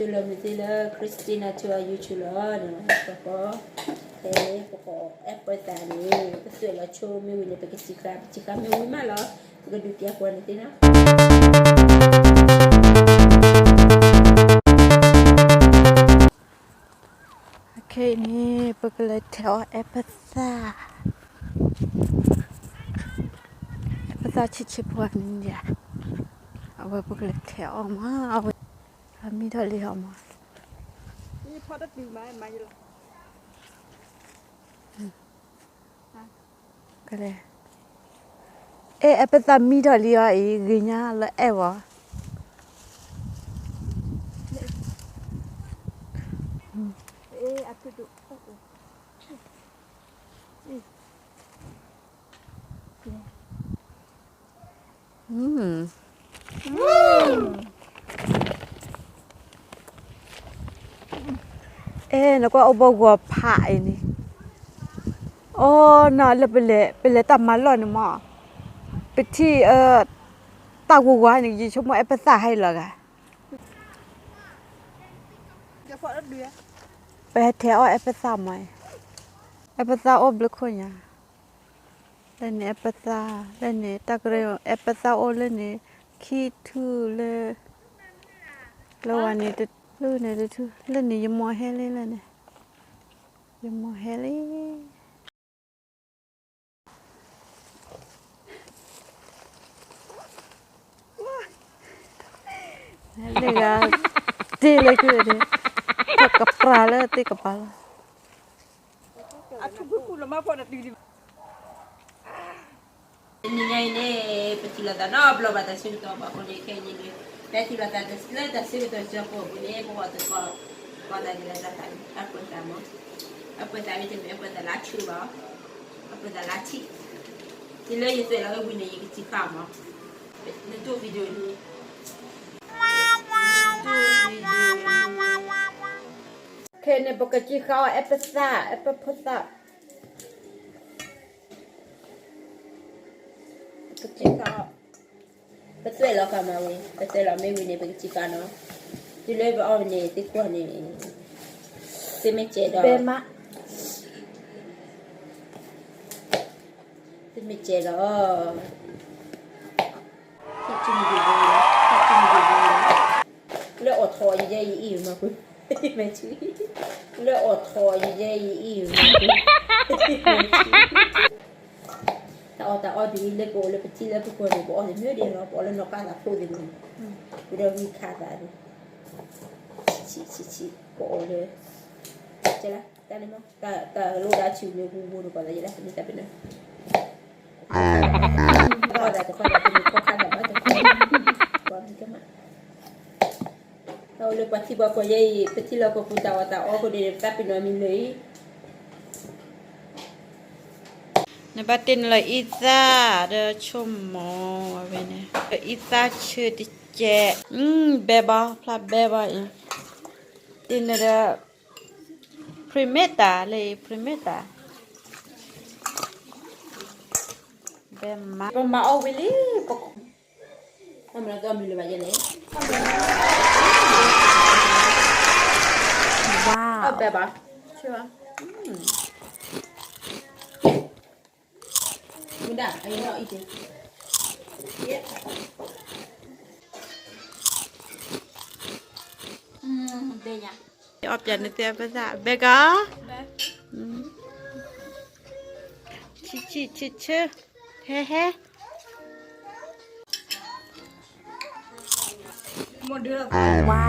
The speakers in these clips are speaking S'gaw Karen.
တုၤလီၤမုၢ်သ့လၢ Christina ဆိ YouTube လီၤန့ၣ် ပကီၢ် ဖဲပကီၢ်အဲၣ်ပသးန့ၣ် ပသွဲၣ်လီၤဆိမ့ၢ်ဝံၤန့ၣ် ပကစံးဃာ် ပစံးဃာ်မ့ၢ်ဝံၤမးလီၤ ပကဒုးပျၢ်ကွၢ်န့ၣ်သ့နီၤ. အခဲအံၤန့ၣ် ပကလဲၤထဲးအီၣ်အဲၣ်ပသၣ်, အဲၣ်ပသၣ်ဆံးဆံးဖိန့ၣ်, အဝဲပကလဲၤထဲးအီၣ်မး အဝဲ အမံထီၣ်လံဟီမး, ကလဲၤ, အဲၣ် အဲၣ်ပသၣ်မံထီၣ်လံအီၤအံၤ ဂ့ၤညါလၢအဲၣ်ဝဲ အဲ နကွၢ်အိၣ်ဘီဂီၤဖးအံၤန့ၣ်, အိ နီၤလၢပလဲၤ ပလဲၤတၢ်မၤလီၢ်န့ၣ်မး, ပထံၣ် တၢ်ဂီၤဂီၤန့ၣ် ယဆိကမိၣ်အဲၣ်ပသၣ်ဟဲလီၤဂၤ, ပဟဲထဲးအီၣ်အဲၣ်ပသၣ်မး, အဲၣ်ပသၣ်အိၣ်ဘျုးခိၣ်ညါ, လၢန့ၣ်အဲၣ်ပသၣ် လၢန့ၣ်တၢ်ကရၢ အဲၣ်ပသၣ်အိၣ်လၢန့ၣ် ခံထူၣ်လၢ လၢဝၤန့ၣ်တထူၣ်န့ၣ်တထူၣ် လၢန့ၣ်ယမိၢ်ဟဲလံလၢန့ၣ်, ယမိၢ်ဟဲလံ လၢဂၤ တ့လၢခုၣ်န့ၣ် တၢ်ကပြၤလၢတ့ကပၤလီၤ, အထူၣ်ဖူဖူလီၤမးဖီၣ်တတုၤဒံးဘၣ် တနံၤညါအံၤန့ၣ် ပထံၣ်လိာ်သးနီတဘျီဘၣ်တၢ်ဆၢကတီၢ်ဘၣ်အဃိန့ၣ် ခဲအံၤန့ၣ် ပထံၣ်လိာ်သးလၢတၢ်ဆၢကတီၢ်စၢဖှိၣ်အပူၤန့ၣ် ပဝဲသကိး ပှၤသးဒ်လဲၣ်တၢ်သးအပၢၤသးမး, အပၢၤသးမ့တမ့ၢ်အပၢၤသးလၢထံဘၣ်, အပၢၤသးလၢထံ, တုၤလၢယသွဲၣ်လီၤအဝံၤန့ၣ် ယကစံးဃာ်မး, နဒိ video န့ၣ် ခဲအံၤန့ၣ် ပကစံးဃာ်အီၤ အဲၣ်ပသၣ် အဲၣ်ပဖိသၣ် ပသွဲၣ်လီၤဃာ်မးဝံၤ ပသွဲၣ်လီၤမ့ၢ်ဝံၤန့ၣ် ပကစံးဃာ်နီၤ, တုၤလၢပအီၣ်န့ၣ် သ့ကွၢ်န့ၣ် သ့မ့ၢ်ကဲဒီး သ့မ့ၢ်ကဲဒီး လၢအိၣ်ထီၣ်ယဲယအံၤမးကွံာ်, လၢအိၣ်ထီၣ်ယဲယအံၤမးကွံာ်, တၢ်အီၣ်တၢ်အီဒ်အံၤလၢပအိၣ်လၢပထံလၢပကီၢ်န့ၣ် ပအီၣ်တမ့ၢ်ဒ်လီၤ ပအီၣ်လၢနီၢ်ကါသးဖိသ့ၣ်မး, ပဒီးဂံၢ်ခးသးန့ၣ်, ဆံးဆံးဆံး ပအီၣ်လၢ ကဲလၢ တၢ်န့ၣ်မး တၢ်လိၣ်ဒၣ်ဆံးမ့ၢ်ပူၤပူၤန့ၣ် ပှၤသးယဲလၢ မ့ၢ်တၢ်ပ့ၤနီၣ် တခီဒၣ်တခီဒၣ်တမ့ၢ်ခီခါဒၣ်ဘၣ်တခီ, ပှၤမံၤကမၣ်, တၢ်အိၣ်လၢပှၤထံပှၤကီၢ်ယဲအံၤ ပထံလီၢ်ကီၢ်ပူၤတၢ်အီၣ်တၢ်အီအဃိန့ၣ် ပတၢ်ပ့ၤနီၣ်မံၤလၢာ်အံၤ နဘၣ်တ့နလၢအံသၣ်ဒီးဆိကမိၣ်ဝဲန့ၣ် အံသၣ်ဆၢတကဲး, ဘဲဘီ ဖျါဘဲဘီအံၤ, တ့နဒီး Premeta လၢ Premeta ဘဲမး ပမၤအီၣ်ဝံၤလံ ပက အမ့ၢ်လၢအမံၤလၢၤဘၣ်ယဲလဲၣ်, ဝါ အဘဲဘီ မူဒါ အံၤနီၢ်အံၤတ့ ဘဲယၤ အီၣ်ပျဲနသ့အပသၣ် ဘဲကီး ဆံးဆံးဆံးဆံး ဟဲဟဲ ဝါ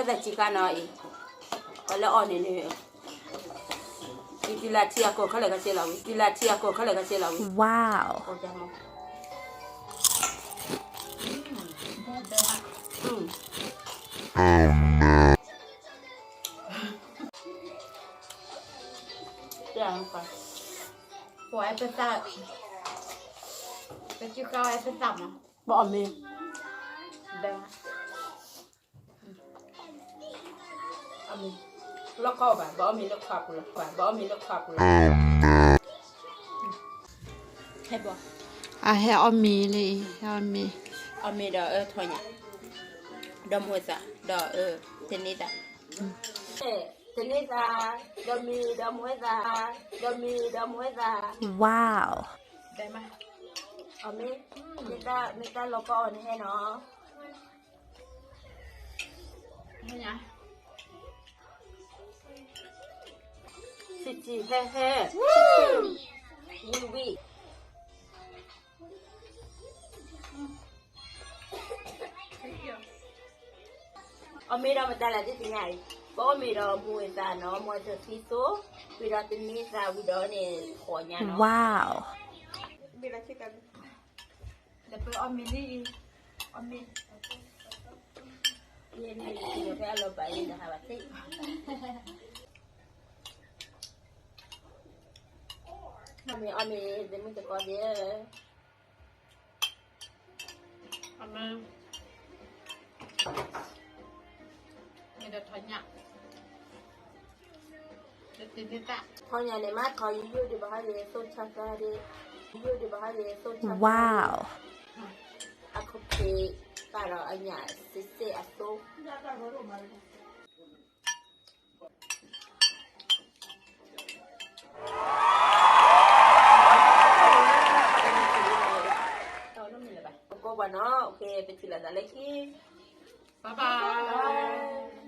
တၢ်စံးဃာ်နီၤအံၤ ပှၤလၢအီၣ်န့ၣ်န့ၣ် တုၤလၢထံအကီၢ်ခဲလၢာ်ကဆဲးလီၤဝံၤ တုၤလၢထံအကီၢ်ခဲလၢာ်ကဆဲးလီၤဝံၤ ဝါ ပှၤအဲၣ်ပသၣ် ပစံးဃာ်အဲၣ်ပသၣ်မး ဘၣ်အီၣ်မ့ၤ ဘဲ အီၣ်မ့ၤ လီၤကီဘၣ် ဘၣ်အီၣ်မ့ၤလၢခွါပူၤလီၤ ဘၣ်အီၣ်မ့ၤလၢခွါပူၤလီၤ ဟဲဘီ အဟဲအီၣ်မ့ၤလၢအံၤ ဟဲအီၣ်မ့ၤ အီၣ်မ့ၤဒီးအၢထီၣ်ညါ ဒီးမူဝဲသး ဒီး တန့သး, တန့သး, ဒီးမ့ၤဒီးမူဝဲသး, ဒီးမ့ၤဒီးမူဝဲသး, Wow. အမ့ၢ်, မ့ၢ်တၢ်လီၤကီအီၤနဟဲနီၤ, ဆံးဆံးဟဲဟဲ, ဝံၤဝံၤ အီၣ်မ့ၤဒီးမတၤလဲၣ်သ့ၣ်ညါအံၤ, ပအီၣ်မ့ၤဒီးမူဝဲသးနီၤ, မူဝဲသးခံသိ, ဝံၤဒီးတန့သးဝံၤဒီးန့ၣ် ဃီညါနီၤ, Wow. လၢပအီၣ်မ့ၤန့ၣ်အံၤ, အီၣ်မ့ၤ, ယဲန့ၣ်ဖဲအလီၤဘၣ်အံၤတဟးဘၣ်သ့, အီၣ်မ့ၤအီၣ်မ့ၤ တမုၢ်တကိးဒဲး အမ့ၢ်, မ့ၢ်ဒီးထီညၣ်, ထီညၣ်န့ၣ် မ့ၢ်ထီယိယိဒံးဘၣ်ဟီဒံး သိၣ်ဆါကါဒံး, ယိယိဒံးဘၣ်ဟီဒံး သိၣ်ဆါကါဒံး, Wow. အခိၣ်ဖံး ပာ်ဒီးအညၣ်စ့စ့အသိ ကီဘၣ်နီၤ, ပထံၣ်လိာ်သးလၢခံ, bye bye.